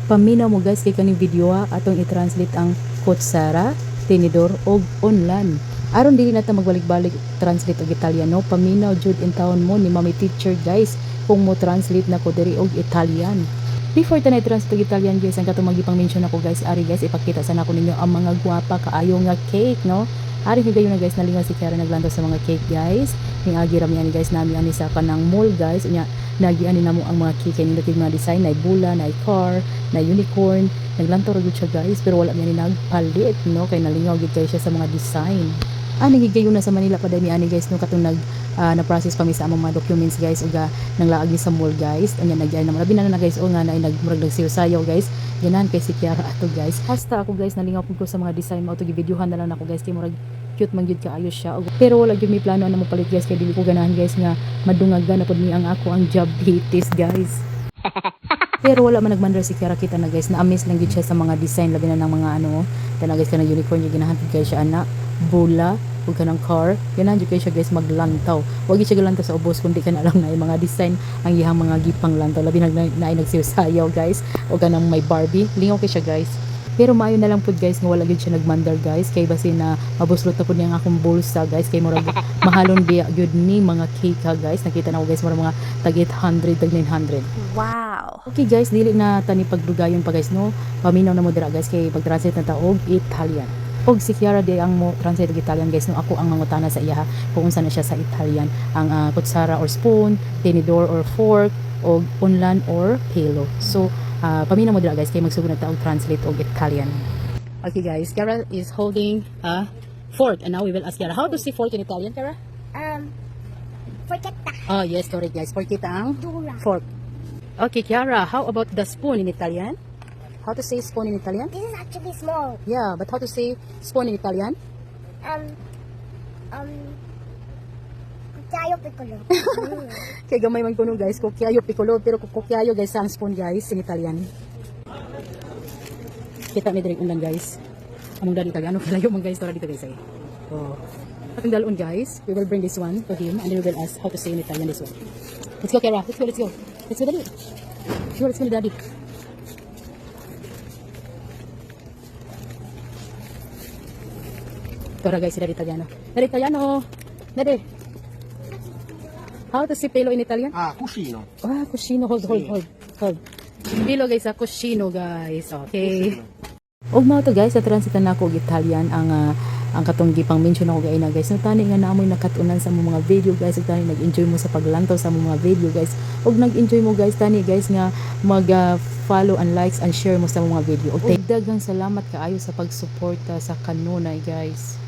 Paminaw mo, guys, kay kaning video ha, atong i-translate ang kutsara, tinidor og unlan. Aron dili na ta magbalik-balik translate og Italiano, paminaw jud intawon mo ni Mami Teacher, guys, kung mo translate na ko diri og Italian. Before ta na translate og Italian, guys, ang katong magipang mention ako, guys, ari, guys, ipakita sa nako ninyo ang mga gwapa kaayo nga cake, no? Ari higayon na, guys, nalingaw si Kiara naglantaw sa mga cake, guys. Ning agi ra mi ani, guys, nami ani sa kanang mall, guys. Unya nagi ani namo ang mga cake kay nindot yung mga design, na bula, na car, na unicorn. Naglantaw ra gyud siya, guys, pero wala mi ani nagpalit, no, kay nalingaw gyud kay siya sa mga design. Ani higayon na sa Manila pa mi ani, guys, no, katong nag na process pa mi sa among mga documents, guys, ug nanglaag mi sa mall, guys. Unya nagyay na labi na na, guys, o nga na nagmurag nagsayaw guys. Ganahan kay si Kiara ato, guys. Hasta ako, guys, nalingaw pud ko sa mga design mao to givideohan na lang nako, guys, kay murag cute man gyud kaayo siya. Pero wala gyud may plano na mopalit, guys, kay dili ko ganahan, guys, nga madungagan na pud ni ang ako ang diabetes, guys. Pero wala man nagmandar si Kiara, kita na, guys, na-amaze lang gyud siya sa mga design, labi na ng mga ano, tana, guys, kanang unicorn yung ganahan pud kay siya ana, bula ug kanang car, ganahan jud kay siya, guys, maglantaw. Wag gyud siya galantaw sa ubos kundi kana lang na mga design ang iyang mga gipang lantaw, labi na na nagsayaw, guys, o kanang may Barbie, lingaw kay siya, guys. Pero maayo na lang pud, guys, nga wala gyud siya nagmandar, guys, kay basin na mabuslot na pud niya ang akong bulsa, guys, kay murag mahalon biya gyud ni mga cake ha, guys. Nakita na ko, guys, murag mga tag 800, tag 900. Wow. Okay, guys, dili na tani pagdugayon pa, guys, no. Paminaw na mo dira, guys, kay pag-translate na ta og Italian. Og si Kiara di ang mo translate og Italian, guys, no. Ako ang mangutana sa iya kung unsa na siya sa Italian ang kutsara or spoon, tinidor or fork, og unlan or pillow. So, paminaw mo dira, guys, kay magsugod na ta og translate og Italian. Okay, guys, Kiara is holding a fork and now we will ask Kiara how to say fork in Italian, Kiara? Forchetta. Oh, yes, correct, guys. Forchetta ang Dura. Fork. Okay, Kiara, how about the spoon in Italian? How to say spoon in Italian? This is actually small. Yeah, but how to say spoon in Italian? Cucchiaio piccolo. Kay gamay man kuno, guys, cucchiaio piccolo, pero cucchiaio, guys, ang spoon, guys, in Italian. Kita mi diri unlan, guys. Among daddy Italiano kalayo man, guys, tora dito, guys, ay. Oh. Atong dalon, guys, we will bring this one to him and then we will ask how to say in Italian this one. Let's go, Kiara. Let's go, let's go. Let's go, daddy. Let's go, let's go, daddy. Tora, guys, si daddy Italiano. Daddy Italiano! Daddy! How to say pillow in Italian? Ah, cuscino. Ah, cuscino. Hold, hold, Sì. Hold. Hold. Pillow, guys, ah, cuscino, guys. Okay. Og mao to, guys, sa translate na ako og Italian ang katong gipang mention ako gay na, guys. No, tani nga naamoy nakatunan sa among mga video, guys, ug tani nag-enjoy mo sa paglantaw sa among mga video, guys. Ug nag-enjoy mo, guys, tani, guys, nga mag follow and likes and share mo sa among mga video. Ug daghang salamat kaayo sa pagsuporta sa kanunay, guys.